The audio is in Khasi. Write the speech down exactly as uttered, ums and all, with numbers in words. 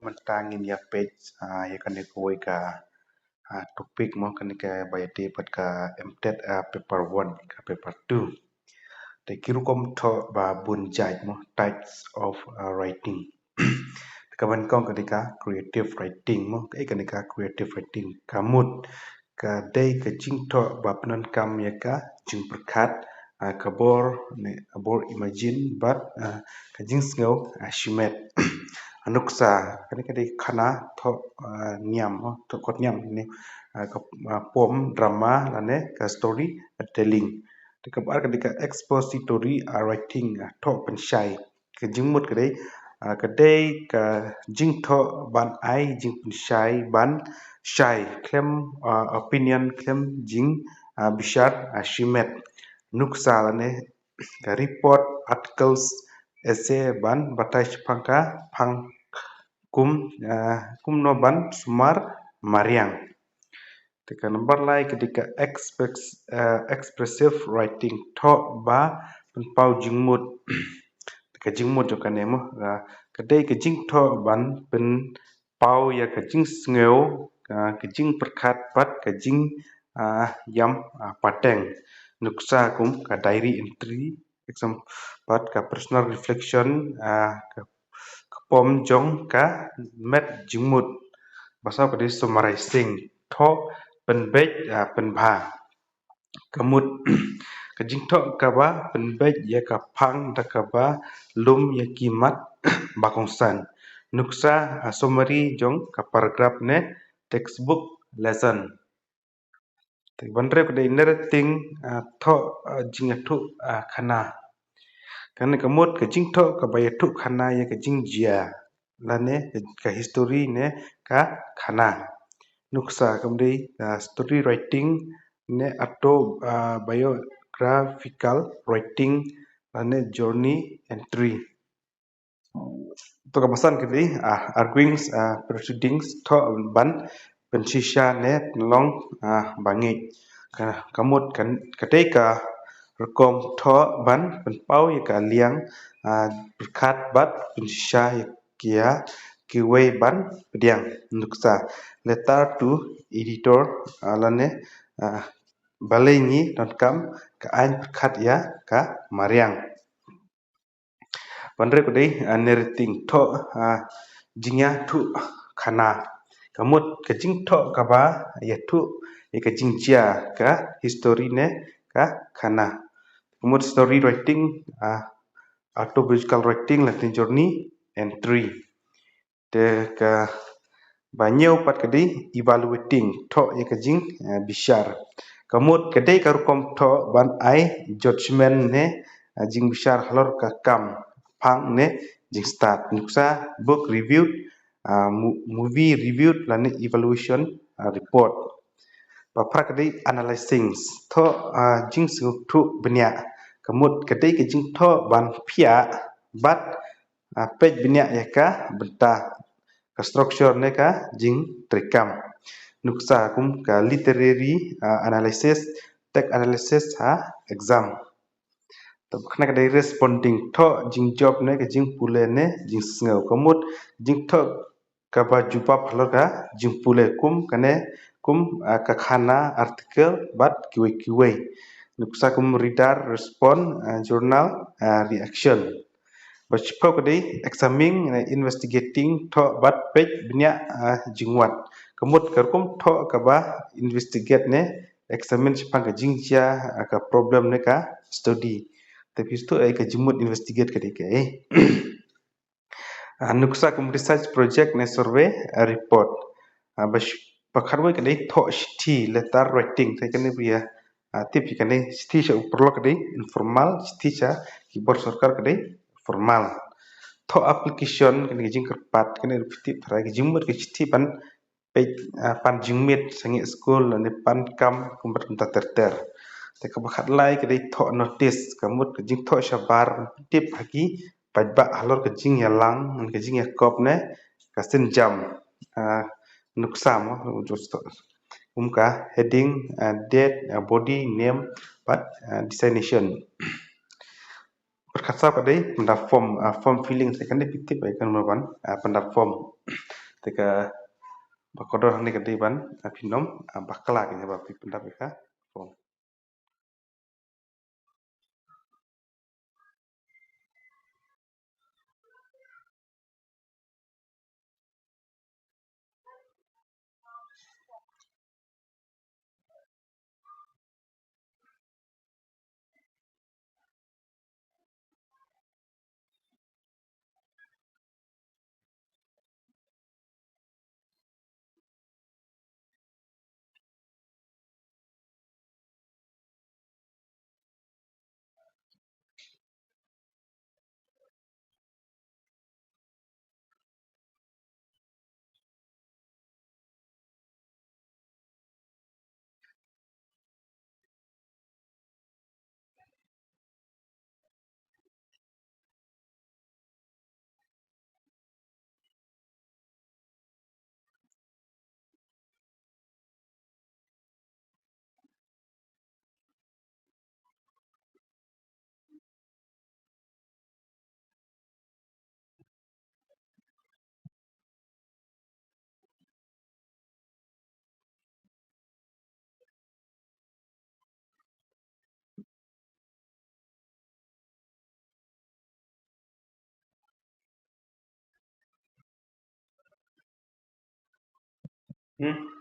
Mynta ngin ïa peit, ah, ïa kane kawei ka, ah, topic mo, kane kaba ïadei bad ka M TET, ah, paper one, ka paper two. Te ki rukom thoh ba bun jait mo, types of, ah, writing. Te kaba nyngkong ka dei ka creative writing mo, kaei kane ka creative writing? Ka mut ka dei ka jingthoh ba pyndonkam ïa ka jingpyrkhat, ah, ka bor ne ka bor imagine bad, ah, ka jingsngew, ah, shimet. Nuksa, kane ka dei khana thoh, ah, niam, oh, thoh kot niam ne, ah, ka, ah, poem, drama lane ka story, ah, telling. Te kaba ar ka dei ka expository, ah, writing, ah, thoh pynshai. Ka jingmut ka dei, ah, ka dei ka jingthoh ban ai jingpynshai ban shai khlem, ah, opinion khlem jing, ah, bishar, ah, shimet. Nuksa lane ka report, articles, essay ban batai shaphang ka phang kum, ah, kumno ban sumar mariang. Te ka number lai ka dei ka express, ah, expressive writing, thoh ba pynpaw jingmut. Te ka jingmut jong kane mo, ah, ka dei ka jingthoh ban pynpaw ïa ka jingsngew, ah, ka jingpyrkhat bad ka jing, ah, ïam, ah, pateng. Nuksa kum ka diary entry, example, bad ka personal reflection, ah, ka, ka poem jong ka met jingmut. Ba saw ka dei summarizing, thoh pynbeit, ah, pynbha. Ka mut ka jingthoh kaba pynbeit ïa ka phang da kaba lum ïa ki mat ba kongsan. Nuksa, ah, summary jong ka paragraph ne textbook lesson. Te ban rep ka dei narrating, ah, thoh, ah, jingïathuh, ah, khana. Kane ka mut ka jingthoh kaba ïathuh khana ïa ka jingjia lane ka history ne ka khana. Nuksa kam dei, ah, story writing ne auto, ah, biographical writing lane journey entry. To kaba san ka dei, ah, arguing, ah, proceedings, thoh ban pynshisha ne pynlong, ah, ba ngeit. Ka, ka mut ka, ka dei ka rukom thoh ban pynpaw ïa ka liang, ah, pyrkhat bad pynshisha ïa ki, ïa kiwei ban pdiang. Nuksa, letter to editor, ah, lane, ah, balei ngi donkam ka aiñ pyrkhat ïa ka mariang. Ban rep ka dei, ah, narrating, thoh, ah, jingïathuh khana. Ka mut ka jingthoh kaba ïathuh ïa ka jingjia, ka history ne ka khana. Ka mut story writing, ah, autobiographical writing lane journey entry. Te kaba hynñiew pat ka dei evaluating, thoh ïa ka jing, eh, bishar. Ka mut ka dei ka rukom thoh ban ai judgment ne, eh, jingbishar halor ka kam, phang ne jingstad. Nuksa book review, ah, mo-, movie review lane evaluation, ah, report. Ba phra ka dei analyzing, thoh, ah, jingsngewthuh bniah. Ka mut ka dei ka jingthoh ban phiah bad, ah, peit bniah ïa ka bynta, ka structure ne ka jingtreikam. Nuksa kum ka literary, ah, analysis, text analysis ha exam. Te kane ka dei responding, thoh jingjop ne ka jingpule ne jingsngew. Ka mut jingthoh kaba jubab halor ka jingpule kum kane, kum, ah, ka khana, article bad kiwei kiwei. Nuksa kum reader response, ah, journal, ah, reaction. Ba shiphew ka dei examining ne investigating, thoh bad peit bniah, ah, jingwad. Ka mut ka rukom thoh kaba investigate ne examine shaphang ka jingjia, ah, ka problem ne ka study. Te phi sngewthuh, eh, ka jingmut investigate ka dei kaei. Ah, nuksa kum research project ne survey, ah, report. Ah, ba sh-, ba khatwei ka dei thoh shithi, letter writing. Te kane phi ïa, ah, tip hi, kane shithi sha u paralok ka dei informal, shithi sha ki bor sorkar ka dei formal. Thoh application, kane ka jingkyrpad, kane ruh tip tharai ka jingmut ka shithi ban peit, ah, pan jingmut sangeh skul lane pan kam kumba kumta ter ter. Te kaba khatlai ka dei thoh notice, ka mut ka jingthoh shabar ban pyntip ha ki paidbah halor ka jingïalang, ka jingïakop ne ka sienjam, ah, nuksa mo, just kum ka heading, ah, date, ah, body, name bad, ah, destination. Bad Ka sap ka dei pynda form, ah, form filling, te kan dei phi tip ïa ka number one, ah, pynda form. Te kaba kordor hangne ka dei ban, ah, phin ym, ah, bakla kane ba phi pynda ïa ka form. Hmm.